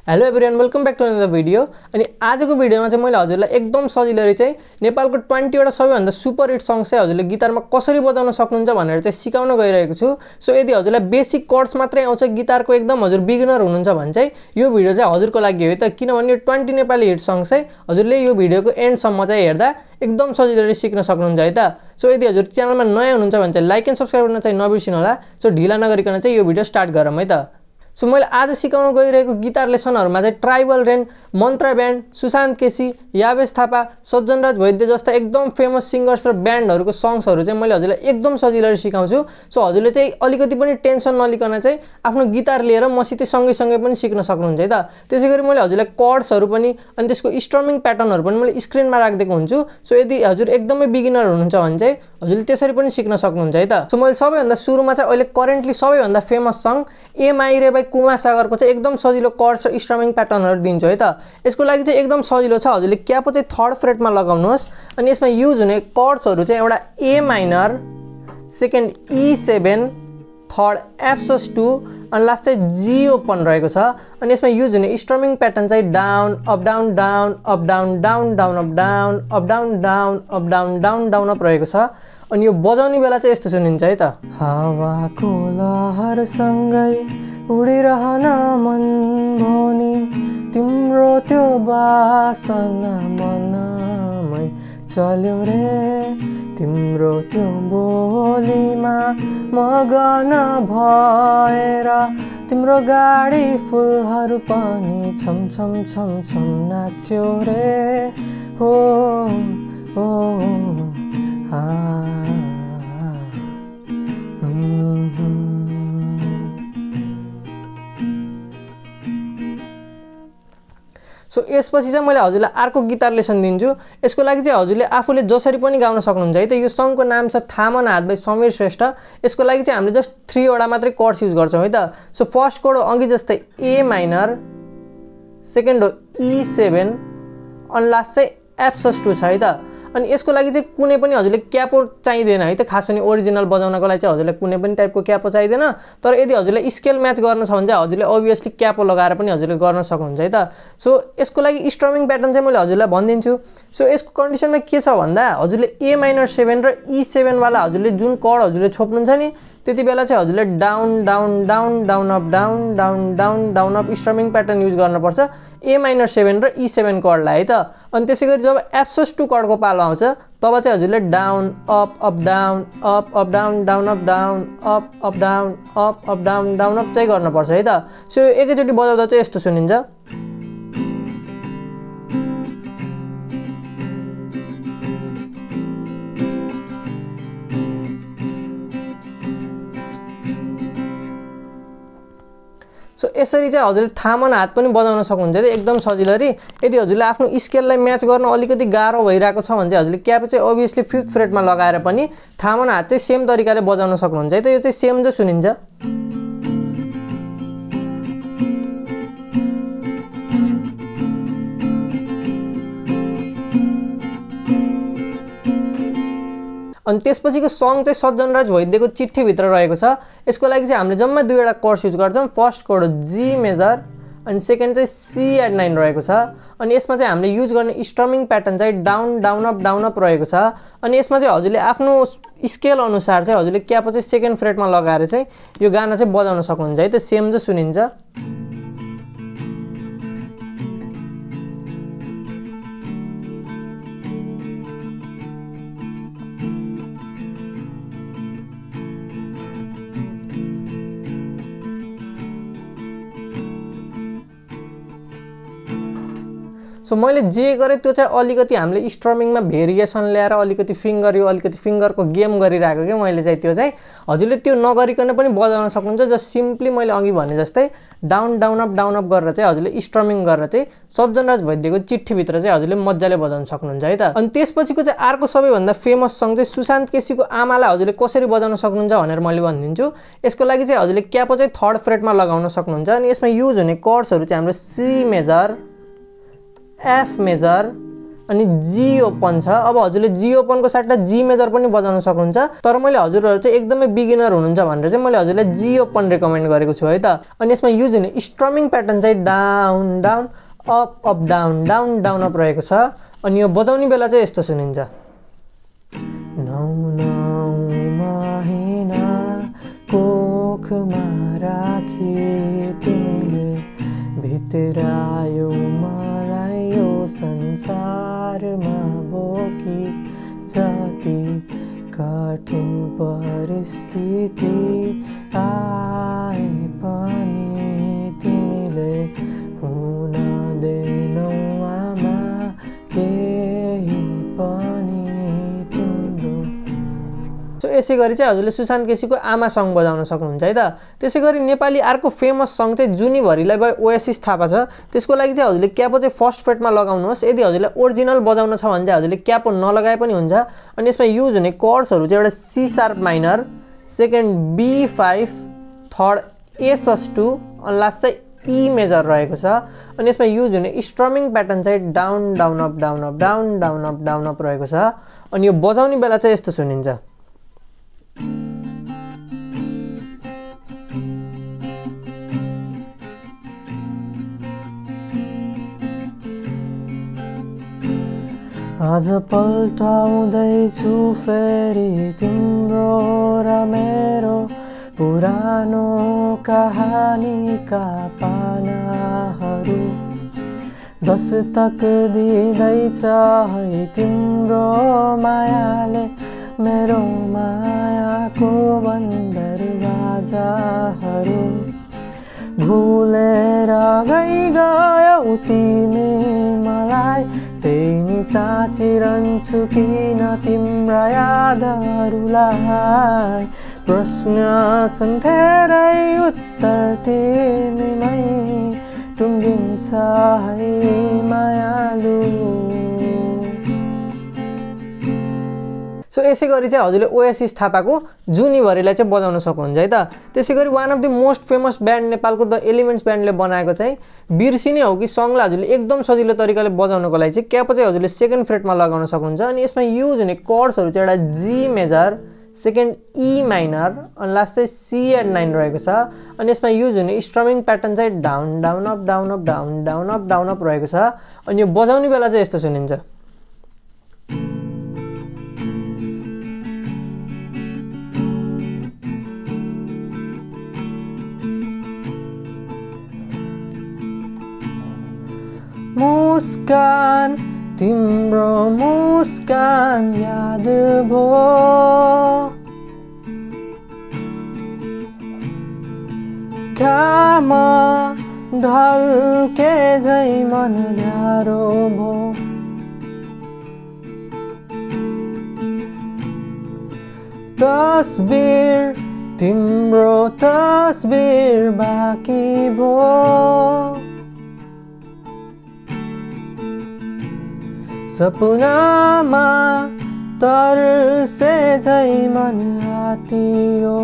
Hello everyone welcome back to another video. अनि आजको भिडियोमा चाहिँ मैले हजुरलाई एकदम सजिलै चाहिँ नेपालको 20 वटा सबैभन्दा सुपर हिट सङ्ग चाहिँ हजुरले गिटारमा कसरी बजाउन सक्नुहुन्छ भनेर चाहिँ सिकाउन गइरहेको छु। सो यदि हजुरलाई बेसिक कर्ड्स मात्रै आउँछ गिटारको एकदम हजुर बिगिनर हुनुहुन्छ भने चाहिँ यो भिडियो चाहिँ हजुरको लागि हो त, किनभने यो 20 नेपाली हिट सङ्ग चाहिँ हजुरले यो भिडियोको एन्डसम्म चाहिँ हेर्दा एकदम सजिलै सिक्न सक्नुहुन्छ है त। सो यदि हजुर च्यानलमा नयाँ हुनुहुन्छ भने चाहिँ लाइक एन्ड सब्स्क्राइब गर्न चाहिँ नबिर्सिनु होला। सो ढिला नगरिकन चाहिँ यो भिडियो स्टार्ट गरौँ है त। सो मैले आज सिकाउन गइरहेको गिटार लेसनहरुमा चाहिँ ट्राइबल रेन, मन्त्रा ब्यान्ड, सुशान्त केसी, यावेश थापा, सज्जनराज वैद्य जस्ता एकदम फेमस सिंगर्स र ब्यान्डहरुको सङ्ग्सहरु चाहिँ मैले हजुरलाई एकदम सजिलै सिकाउँछु। सो हजुरले चाहिँ अलिकति पनि टेन्सन नलिकन चाहिँ आफ्नो गिटार लिएर मसित सँगै पनि सिक्न सक्नुहुन्छ है त। त्यसैगरी मैले हजुरलाई कर्ड्सहरु पनि अनि त्यसको स्ट्रमिङ प्याटर्नहरु पनि मैले स्क्रिनमा राख्दिएको हुन्छु। सो यदि हजुर एकदमै बिगिनर हुनुहुन्छ भने चाहिँ हजुरले त्यसरी पनि सिक्न सक्नुहुन्छ है त। सो मैले सबैभन्दा सुरुमा चाहिँ अहिले करेन्टली सबैभन्दा फेमस सङ्ग ए माई रे बाइ कुमार सागरको चाहिँ एकदम सजिलो कर्ड्स र स्ट्रमिङ प्याटर्नहरु दिन्छु है त। यसको लागि चाहिँ एकदम सजिलो छ। हजुरले क्यापो चाहिँ थर्ड फ्रेटमा लगाउनुहोस् अनि यसमा युज हुने कर्ड्सहरु चाहिँ एउटा A minor, second E7, third F2 अनि लास्ट चाहिँ जी ओपन रहेको छ। अनि यसमा युज हुने स्ट्रमिङ प्याटर्न चाहिँ down up down down up down down down up down up down down up down down down up रहेको छ। अनि यो बजाउने बेला चाहिँ यस्तो सुनिन्छ है त। हावाको लहरसँगै उडिरहन मन भनी तिम्रो त्यो बासना मनमै चल्यो रे, तिम्रो त्यो बोलीमा मगन भएर तिम्रो गाडी फुलहरू पनि छम छम छम छम नाच्यो रे हो हो सो यसपछि चाहिँ मैले हजुरलाई अर्को गिटार लेसन दिन्छु। यसको लागि चाहिँ हजुरले आफूले जसरी पनि गाउन सक्नुहुन्छ है त। यो सङ्गको नाम छ थामन हात बाइ समीर श्रेष्ठ। यसको लागि चाहिँ हामीले जस्ट 3 वटा मात्रै कर्ड्स युज गर्छौँ है त। सो फर्स्ट कोड अघि जस्तै ए माइनर, सेकेन्ड हो E7 अनि लास्ट चाहिँ F2 छ है त। अनि यसको लागि चाहिँ कुनै पनि हजुरले क्यापो चाहिँदैन है त। खास पनि ओरिजिनल बजाउनको लागि चाहिँ हजुरले कुनै पनि टाइपको क्यापो चाहिँदैन। तर यदि हजुरले स्केल म्याच गर्न छ भने चाहिँ हजुरले अभियसली क्यापो लगाएर पनि हजुरले गर्न सक्नुहुन्छ है त। सो यसको लागि स्ट्रमिङ प्याटर्न चाहिँ मैले हजुरलाई भनिदिन्छु। सो यसको कन्डिसनमा के छ भन्दा हजुरले ए माइनर 7 र E7 वाला हजुरले जुन कर्ड हजुरले छोप्नुहुन्छ नि त्यति बेला चाहिँ हजुरले down down down down up down down down down up storming pattern use गर्नुपर्छ ए माइनर 7 र E7 कर्डलाई है त। अनि त्यसैगरी जब F2 कर्डको पालो आउँछ तब चाहिँ हजुरले down up down up down down up down up down up down down up चाहिँ गर्नुपर्छ है त। सो एकैचोटि बजाउँदा चाहिँ यस्तो सुनिन्छ। सो यसरी चाहिँ हजुरले थामन हात पनि बजाउन सक्नुहुन्छ एकदम सजिलरी। यदि हजुरले आफ्नो स्केललाई म्याच गर्न अलिकति गाह्रो भइरहेको छ भने चाहिँ हजुरले क्याप चाहिँ अभियसली 5th फ्रेटमा लगाएर पनि थामन हात चाहिँ सेम तरिकाले बजाउन सक्नुहुन्छ है त। यो चाहिँ सेम जो सुनिन्छ। अनि त्यसपछिको सङ्ग चाहिँ सज्जनराज वैद्यको चिठ्ठीभित्र रहेको छ। यसको लागि चाहिँ हामीले जम्मा 2 वटा कर्ड्स युज गर्छौँ। फर्स्ट कोड हो जी मेजर अनि सेकेन्ड चाहिँ C9 रहेको छ। अनि यसमा चाहिँ हामीले युज गर्ने स्ट्रमिङ प्याटर्न चाहिँ डाउन डाउन अप रहेको छ। अनि यसमा चाहिँ हजुरले आफ्नो स्केल अनुसार चाहिँ हजुरले क्यापो चाहिँ 2nd फ्रेटमा लगाएर चाहिँ यो गाना चाहिँ बजाउन सक्नुहुन्छ है त। सेम जो सुनिन्छ। सो मैले जे गरेँ त्यो चाहिँ अलिकति हामीले स्ट्रमिङमा भेरिएसन ल्याएर अलिकति फिङ्गरको गेम गरिरहेको के मैले चाहिँ त्यो चाहिँ हजुरले त्यो नगरिकन पनि बजाउन सक्नुहुन्छ। जस्ट सिम्पली मैले अघि भने जस्तै डाउन अप गरेर चाहिँ हजुरले स्ट्रमिङ गरेर चाहिँ सज्जनराज वैद्यको चिठ्ठीभित्र चाहिँ हजुरले मजाले बजाउन सक्नुहुन्छ है त। अनि त्यसपछिको चाहिँ अर्को सबैभन्दा फेमस सङ्ग चाहिँ सुशान्त केसीको आमालाई हजुरले कसरी बजाउन सक्नुहुन्छ भनेर मैले भनिदिन्छु। यसको लागि चाहिँ हजुरले क्यापो चाहिँ 3rd फ्रेटमा लगाउन सक्नुहुन्छ। अनि यसमा युज हुने कर्ड्सहरु चाहिँ हाम्रो C मेजर, F मेजर, अनि जी ओपन छ। अब हजुरले जी ओपनको साट्टा जी मेजर पनि बजाउन सक्नुहुन्छ, तर मैले हजुरहरू चाहिँ एकदमै बिगिनर हुनुहुन्छ भनेर चाहिँ मैले हजुरलाई जी ओपन रेकमेन्ड गरेको छु है त। अनि यसमा युज हुने स्ट्रमिङ प्याटर्न चाहिँ down down up up down down down up रहेको छ। अनि यो बजाउने बेला चाहिँ यस्तो सुनिन्छ। नौ नौ महिना कोखमा राखी तिमीले भित्रायो मलाई यो संसारमा बोकी, जति कठिन परिस्थिति आए पनि तिमीले हुन दिनौ आमा केही पनि तिम्रो। सो यसै गरी चाहिँ हजुरले सुशान्त केसीको आमा सङ बजाउन सक्नुहुन्छ है त। त्यसै गरी नेपाली अर्को फेमस सङ चाहिँ जुनीभरिलाई बाई ओएसिस थापा छ। त्यसको लागि चाहिँ हजुरले क्यापो चाहिँ फर्स्ट फ्रेटमा लगाउनुहोस्। यदि हजुरलाई ओरिजिनल बजाउन छ भने चाहिँ हजुरले क्यापो नलगाए पनि हुन्छ। अनि यसमा युज हुने कर्ड्सहरू चाहिँ एउटा C sharp minor, second B5, third A sus2 अनि लास्ट चाहिँ ई मेजर रहेको छ। अनि यसमा युज हुने स्ट्रमिङ प्याटर्न चाहिँ down down up down up down down up down up रहेको छ। अनि यो बजाउने बेला चाहिँ यस्तो सुनिन्छ। आज पल्टाउँदैछु फेरि तिम्रो र मेरो पुरानो कहानीका पानाहरू, दस्तक दिँदैछ है तिम्रो मायाले मेरो मायाको दरवाजाहरू। भुलेर गयौ तिमी मलाई, त्यही नि साचिरहन्छु किन तिम्रा यादहरूलाई। प्रश्न छन् धेरै उत्तर तिमीमै टुङ्गिन्छ है मायालु। सो यसै गरी चाहिँ हजुरले ओएसिस थापाको जुनीभरिलाई चाहिँ बजाउन सक्नुहुन्छ है त। त्यसै गरी one of the most famous band नेपालको द एलिमेन्ट्स ब्यान्डले बनाएको चाहिँ बिर्सिने हो कि सङलाई हजुरले एकदम सजिलो तरिकाले बजाउनको लागि चाहिँ क्यापो चाहिँ हजुरले सेकेन्ड फ्रेटमा लगाउन सक्नुहुन्छ। अनि यसमा युज हुने कर्ड्सहरू चाहिँ एउटा G major, second E minor अनि लास्ट चाहिँ C8 रहेको छ। अनि यसमा युज हुने स्ट्रमिङ प्याटर्न चाहिँ down down up down up down down up down up रहेको छ। अनि यो बजाउने बेला चाहिँ यस्तो सुनिन्छ। मुस्कान तिम्रो मुस्कान याद भयो, घाम ढल्के झै मन न्यारो भयो। तस्बिर तिम्रो तस्बिर बाँकी भयो, सपनामा तर्से झै मन आतियो।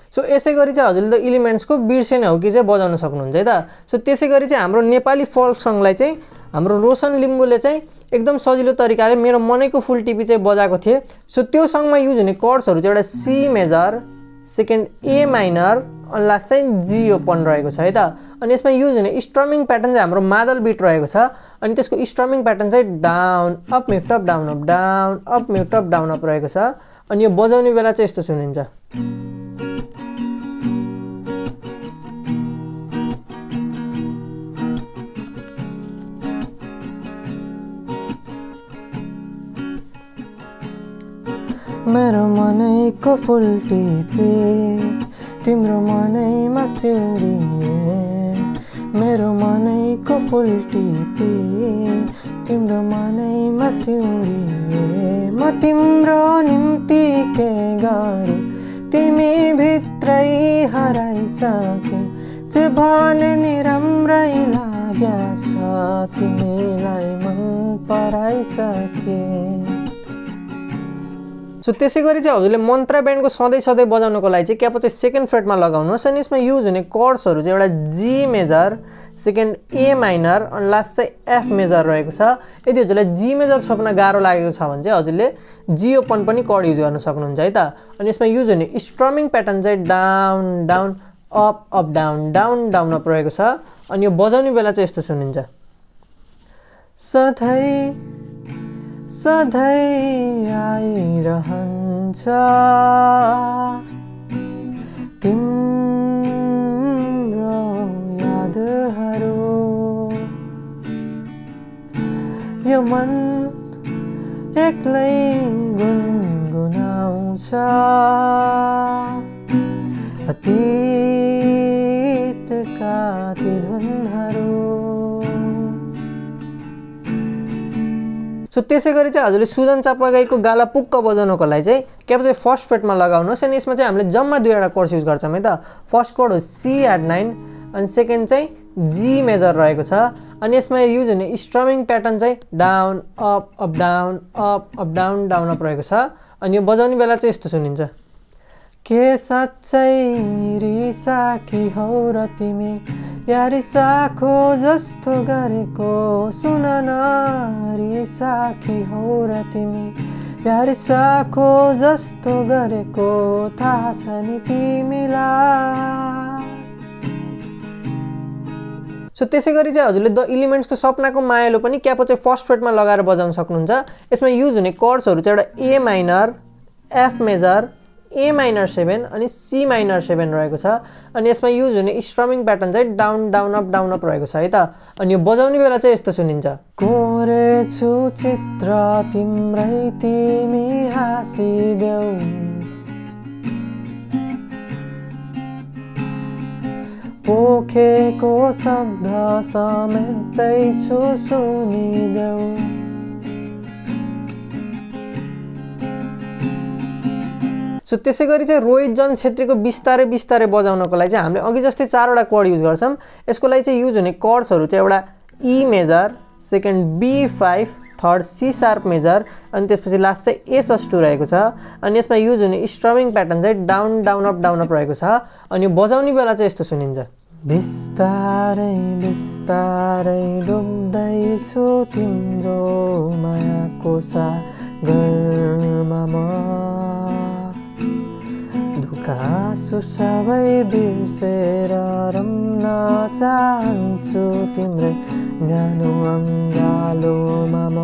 सो यसै गरी चाहिँ हजुरले त एलिमेन्ट्सको बिर्सेने हो कि चाहिँ बजाउन सक्नुहुन्छ है त। सो त्यसै गरी चाहिँ हाम्रो नेपाली फोल्क सङलाई चाहिँ हाम्रो रोशन लिम्बूले चाहिँ एकदम सजिलो तरिकाले मेरो मनैको फुल टिपी चाहिँ बजाएको थिए। सो त्यो सङमा युज हुने कर्ड्सहरू चाहिँ एउटा C major, second A minor अनि लास्ट चाहिँ जी ओपन रहेको छ है त। अनि यसमा युज हुने स्ट्रमिङ प्याटर्न चाहिँ हाम्रो मादल बिट रहेको छ। अनि त्यसको स्ट्रमिङ प्याटर्न चाहिँ down up mute up down up down up mute up down up रहेको छ। अनि यो बजाउने बेला चाहिँ यस्तो सुनिन्छ। मेरो मनैको फुल टिपे तिम्रो मनैमा सिउरिए, मेरो मनैको फुल टिपे तिम्रो मनैमा सिउरिए। म तिम्रो निम्ति के गरौँ तिमी भित्रै हराइसके, जे भने नि राम्रै लाग्छ तिमीलाई मन पराइसके। सो सो त्यसै गरी चाहिँ हजुरले मन्त्रा ब्यान्डको सधैँ बजाउनको लागि चाहिँ क्यापो चाहिँ सेकेन्ड फ्रेटमा लगाउनुहोस् अनि यसमा युज हुने कर्ड्सहरू चाहिँ एउटा G major, second A minor अनि लास्ट चाहिँ एफ मेजर रहेको छ। यदि हजुरलाई जी मेजर छोप्न गाह्रो लागेको छ भने चाहिँ हजुरले जी ओपन पनि कर्ड युज गर्न सक्नुहुन्छ है त। अनि यसमा युज हुने स्ट्रमिङ प्याटर्न चाहिँ down down up up down down down up रहेको छ। अनि यो बजाउने बेला चाहिँ यस्तो सुनिन्छ, सधैँ सधैँ आइरहन्छ तिम्रो यादहरू, यो मन एक्लै गुनगुनाउँछ अतीतका ती धुनहरू। सो त्यसै गरी चाहिँ हजुरले सुदन चापागाईको गाला पुक्क बजाउनको लागि चाहिँ क्याप चाहिँ फर्स्ट फ्रेटमा लगाउनुहोस् अनि यसमा चाहिँ हामीले जम्मा दुईवटा कोर्ड्स युज गर्छौँ है त। फर्स्ट कोर्ड हो सी एट 9 अनि सेकेन्ड चाहिँ जी मेजर रहेको छ। अनि यसमा युज हुने स्ट्रमिङ प्याटर्न चाहिँ down up up down up up down down up रहेको छ। अनि यो बजाउने बेला चाहिँ यस्तो सुनिन्छ, के साँच्चै रिसाकी हौ र तिमी, या रिसाको जस्तो गरेको सुन न, रिसाकी हौ र तिमी, या रिसाको जस्तो गरेको थाहा छ नि तिमीलाई। सो त्यसै गरी चाहिँ हजुरले द एलिमेन्ट्सको सपनाको मायालो पनि क्यापो चाहिँ फर्स्ट फ्रेटमा लगाएर बजाउन सक्नुहुन्छ। यसमा युज हुने कर्ड्सहरू चाहिँ एउटा A minor, F major, A minor 7 अनि सी माइनर 7 रहेको छ। अनि यसमा युज हुने स्ट्रमिङ प्याटर्न चाहिँ डाउन डाउन अप रहेको छ है त। अनि यो बजाउने बेला चाहिँ यस्तो सुनिन्छ, कोरेछु चित्र तिम्रै तिमी हाँसिदेऊ, पोखेको शब्द समेट्दैछु सुनिदेऊ। सो त्यसै गरी चाहिँ रोहित जन छेत्रीको बिस्तारै बिस्तारै बजाउनको लागि चाहिँ हामीले अघि जस्तै 4वटा कर्ड युज गर्छौँ। यसको लागि चाहिँ युज हुने कर्ड्सहरू चाहिँ एउटा E major, second B5, third C sharp major अनि त्यसपछि लास्ट चाहिँ ए sus2 रहेको छ। अनि यसमा युज हुने स्ट्रमिङ प्याटर्न चाहिँ डाउन डाउन अप रहेको छ। अनि यो बजाउने बेला चाहिँ यस्तो सुनिन्छ, बिस्तारै बिस्तारै डुब्दैछु तिम्रो मायाको सागरमा म, दुःखासु सबै बिर्सेर रम्न चाहन्छु तिम्रै न्यानो अङ्गालोमा म।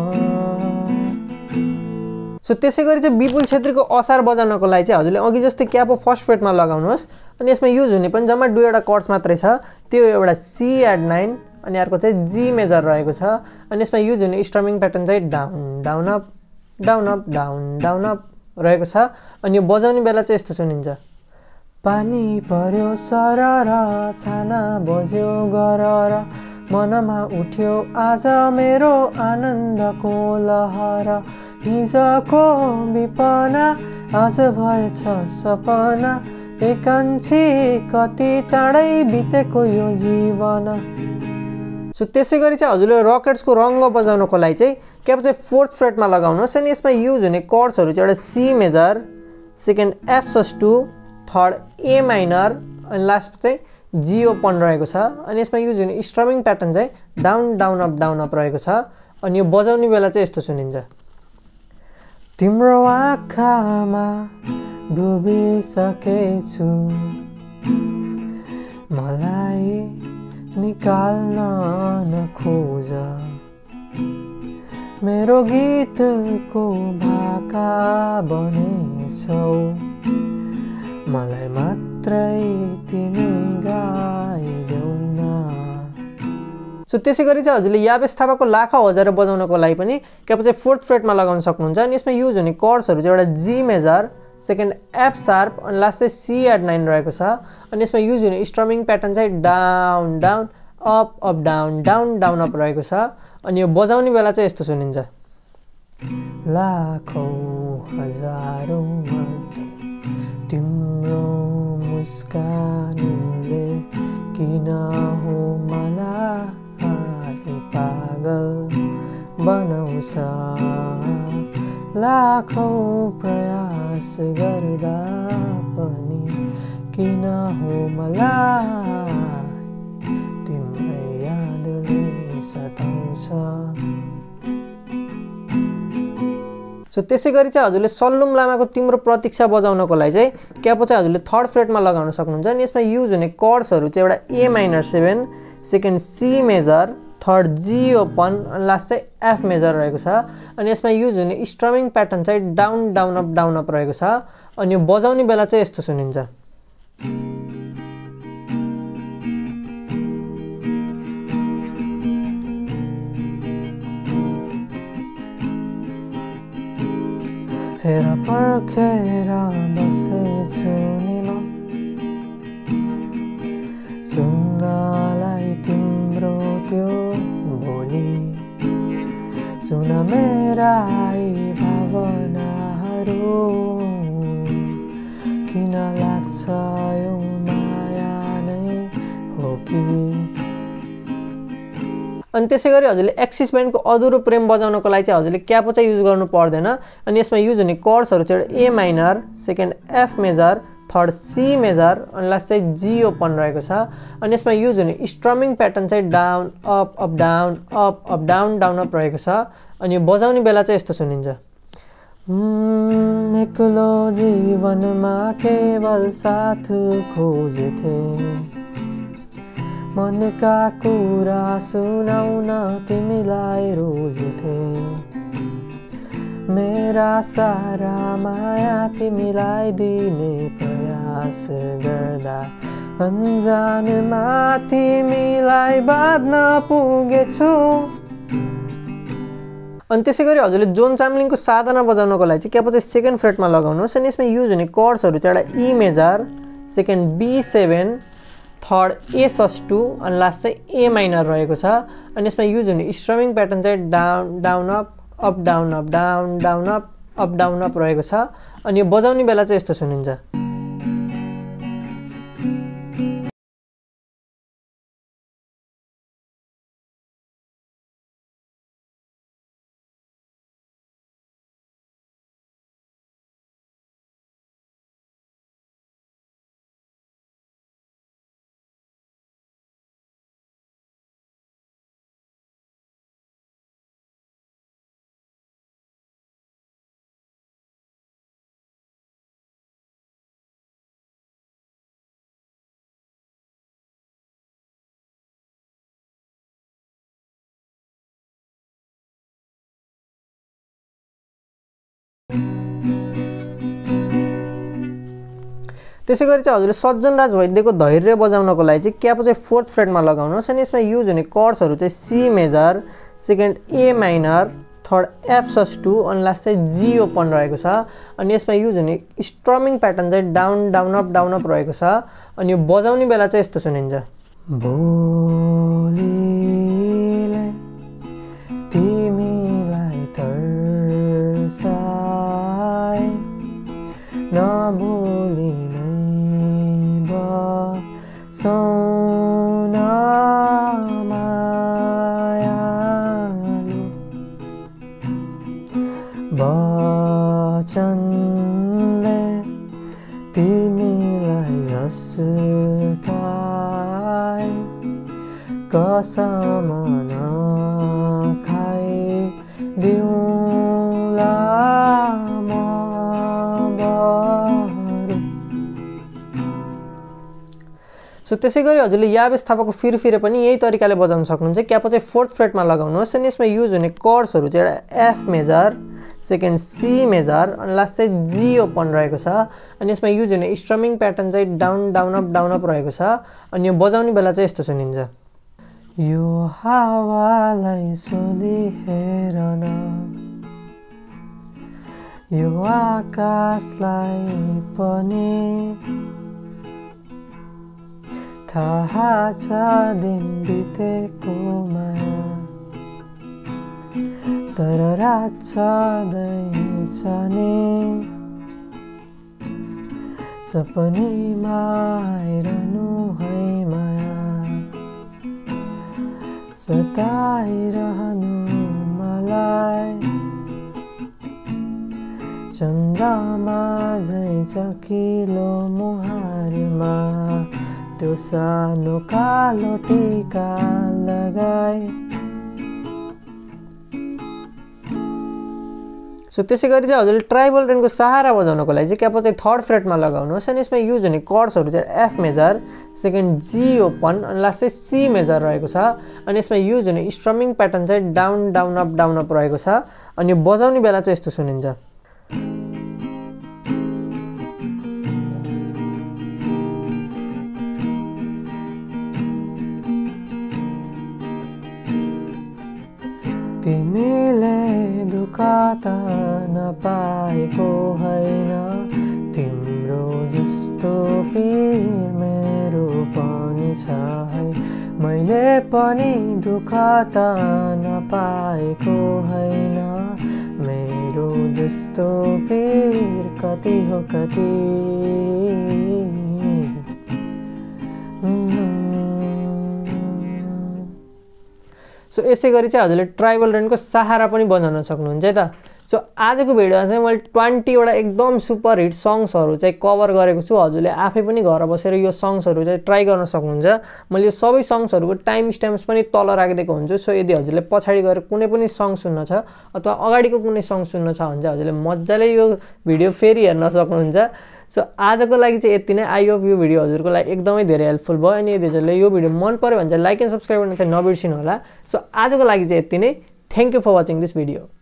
सो त्यसै गरी चाहिँ विपुल छेत्रीको असार बजाउनको लागि चाहिँ हजुरले अघि जस्तै क्यापो फर्स्ट फ्रेटमा लगाउनुहोस् अनि यसमा युज हुने पनि जम्मा दुईवटा कर्ड्स मात्रै छ। त्यो एउटा सी एट 9 अनि अर्को चाहिँ जी मेजर रहेको छ। अनि यसमा युज हुने स्ट्रमिङ प्याटर्न चाहिँ down down up down up down down up रहेको छ। अनि यो बजाउने बेला चाहिँ यस्तो सुनिन्छ, पानी पर्यो सरर छाना बज्यो गरर, मनमा उठ्यो आज मेरो आनन्दको लहर, हिजोको विपना आज भएछ सपना, एकान्छी कति चाँडै बितेको यो जीवन। सो त्यसै गरी चाहिँ हजुरले रकेट्सको रङ्ग बजाउनको लागि चाहिँ क्याप चाहिँ फोर्थ फ्रेटमा लगाउनुहोस् अनि यसमा युज हुने कर्ड्सहरू चाहिँ एउटा C major, second F sus2, third A minor अनि लास्ट चाहिँ जी ओपन रहेको छ। अनि यसमा युज हुने स्ट्रमिङ प्याटर्न चाहिँ डाउन डाउन अप रहेको छ। अनि यो बजाउने बेला चाहिँ यस्तो सुनिन्छ, तिम्रो आँखामा डुबिसकेछु मलाई निकाल्न नखोज, मेरो गीतको भाका बनेछौ, मलाई मात्रै तिमी गाइदेऊ न। सो त्यसै गरी चाहिँ हजुरले यावेश थापाको लाखौँ हजार बजाउनको लागि पनि क्याप चाहिँ फोर्थ फ्रेटमा लगाउन सक्नुहुन्छ। अनि यसमा युज हुने कर्ड्सहरू चाहिँ एउटा G major, second F sharp अनि लास्ट चाहिँ सी एट 9 रहेको छ। अनि यसमा युज हुने स्ट्रमिङ प्याटर्न चाहिँ down down up up down down down up रहेको छ। अनि यो बजाउने बेला चाहिँ यस्तो सुनिन्छ, लाखौँ हजारौँ मध्ये तिम्रो मुस्कानले किन हो मलाई पागल बनाउँछ, लाखौँ प्रयास गर्दा पनि किन हो मलाई तिम्रै यादले सताउँछ। सो त्यसै गरी चाहिँ हजुरले सल्लुम लामाको तिम्रो प्रतीक्षा बजाउनको लागि चाहिँ क्यापो चाहिँ हजुरले थर्ड फ्रेटमा लगाउन सक्नुहुन्छ। अनि यसमा युज हुने कर्ड्सहरू चाहिँ एउटा A minor 7, second C major, third G open अनि लास्ट चाहिँ एफ मेजर रहेको छ। अनि यसमा युज हुने स्ट्रमिङ प्याटर्न चाहिँ डाउन डाउन अप रहेको छ। अनि यो बजाउने बेला चाहिँ यस्तो सुनिन्छ। हेर पर्खेर बसेछु नि म सुन्नलाई तिम्रो त्यो बोली, सुन मेरा यी भावनाहरू किन लाग्छ यो माया नै हो कि। अनि त्यसै गरी हजुरले एक्सिस ब्यान्डको अधुरो प्रेम बजाउनको लागि चाहिँ हजुरले क्यापो चाहिँ युज गर्नु पर्दैन। अनि यसमा युज हुने कर्ड्सहरू चाहिँ एउटा A minor, second F major, third C major अनि लास्ट चाहिँ जी ओपन रहेको छ। अनि यसमा युज हुने स्ट्रमिङ प्याटर्न चाहिँ down up up down up up down down up रहेको छ। अनि यो बजाउने बेला चाहिँ यस्तो सुनिन्छ। एक्लो जीवनमा केवल साथ खोजेथे, मनका कुरा सुनाउन तिमीलाई रोजेथे, मेरा सारा माया तिमीलाई दिने प्रयास गर्दा अन्जानमा तिमीलाई बाँध्न पुगेछु। अनि त्यसै गरी हजुरले जोन चाम्लिङको साधना बजाउनको लागि चाहिँ क्यापो चाहिँ सेकेन्ड फ्रेटमा लगाउनुहोस्। अनि यसमा युज हुने कर्ड्सहरू चाहिँ एउटा E major, second B7, third A+2 अनि लास्ट चाहिँ ए माइनर रहेको छ। अनि यसमा युज हुने स्ट्रमिङ प्याटर्न चाहिँ down down up down up down down up down up रहेको छ। अनि यो बजाउने बेला चाहिँ यस्तो सुनिन्छ। त्यसै गरी चाहिँ हजुरले सज्जनराज वैद्यको धैर्य बजाउनको लागि चाहिँ क्यापो चाहिँ फोर्थ फ्रेटमा लगाउनुहोस्। अनि यसमा युज हुने कर्ड्सहरू चाहिँ C major, second A minor, third F+2 अनि लास्ट चाहिँ जी ओपन रहेको छ। अनि यसमा युज हुने स्ट्रमिङ प्याटर्न चाहिँ डाउन डाउन अप रहेको छ। अनि यो बजाउने बेला चाहिँ यस्तो सुनिन्छ। बोलीले तिमीलाई तर्साए नबोली सोना मायालु वचनले तिमीलाई झस्काए कसम नखाइदिउँला म बरु। सो त्यसै गरी हजुरले यावेस थापाको फिरफिरे पनि यही तरिकाले बजाउन सक्नुहुन्छ। क्यापो चाहिँ फोर्थ फ्रेटमा लगाउनुहोस्। अनि यसमा युज हुने कर्ड्सहरू चाहिँ एउटा F major, second C major अनि लास्ट चाहिँ जी ओपन रहेको छ। अनि यसमा युज हुने स्ट्रमिङ प्याटर्न चाहिँ डाउन अप रहेको छ। अनि यो बजाउने बेला चाहिँ यस्तो सुनिन्छ। यो हावालाई सोधी हेर न, यो आकाशलाई पनि थाहा छ दिन बितेको माया, तर रात छँदैछ नि सपनीमा आइरहनु है माया, सताइरहनु मलाई चन्द्रमा झै चकिलो मुहारमा त्यो सानो कालो टीका लगाए। सो त्यसै गरी चाहिँ हजुरले ट्राइबल रेनको सहारा बजाउनको लागि चाहिँ क्यापो चाहिँ 3rd फ्रेटमा लगाउनुहोस् अनि यसमा युज हुने कर्ड्सहरू चाहिँ एफ मेजर, सेकेन्ड जी ओपन अनि लास्ट चाहिँ सी मेजर रहेको छ। अनि यसमा युज हुने स्ट्रमिङ प्याटर्न चाहिँ डाउन डाउन अप रहेको छ। अनि यो बजाउने बेला चाहिँ यस्तो सुनिन्छ। तिमीले दुःख त नपाएको होइन, तिम्रो जस्तो पीर मेरो पनि छ है। मैले पनि दुःख त नपाएको होइन, मेरो जस्तो पीर कति हो कति। सो यसै गरी चाहिँ हजुरले ट्राइबल रेनको सहारा पनि बजाउन सक्नुहुन्छ है त। सो आजको भिडियोमा चाहिँ मैले 20 वटा एकदम सुपर हिट सङ्ग्सहरू चाहिँ कभर गरेको छु। हजुरले आफै पनि घर बसेर यो सङ्ग्सहरू चाहिँ ट्राई गर्न सक्नुहुन्छ। मैले यो सबै सङ्ग्सहरूको टाइम स्ट्याम्प्स पनि तल राखिदिएको हुन्छु। सो यदि हजुरले पछाडि गएर कुनै पनि सङ्ग सुन्न छ अथवा अगाडिको कुनै सङ्ग सुन्न छ भने चाहिँ हजुरले मजाले यो भिडियो फेरि हेर्न सक्नुहुन्छ। सो आजको लागि चाहिँ यति नै। आई होप यो भिडियो हजुरको लागि एकदमै धेरै हेल्पफुल भयो। अनि यदि हजुरले यो भिडियो मन पर्यो भने चाहिँ लाइक एन्ड सब्सक्राइब गर्न चाहिँ नबिर्सिनु होला। सो आजको लागि चाहिँ यति नै। Thank you for watching this video.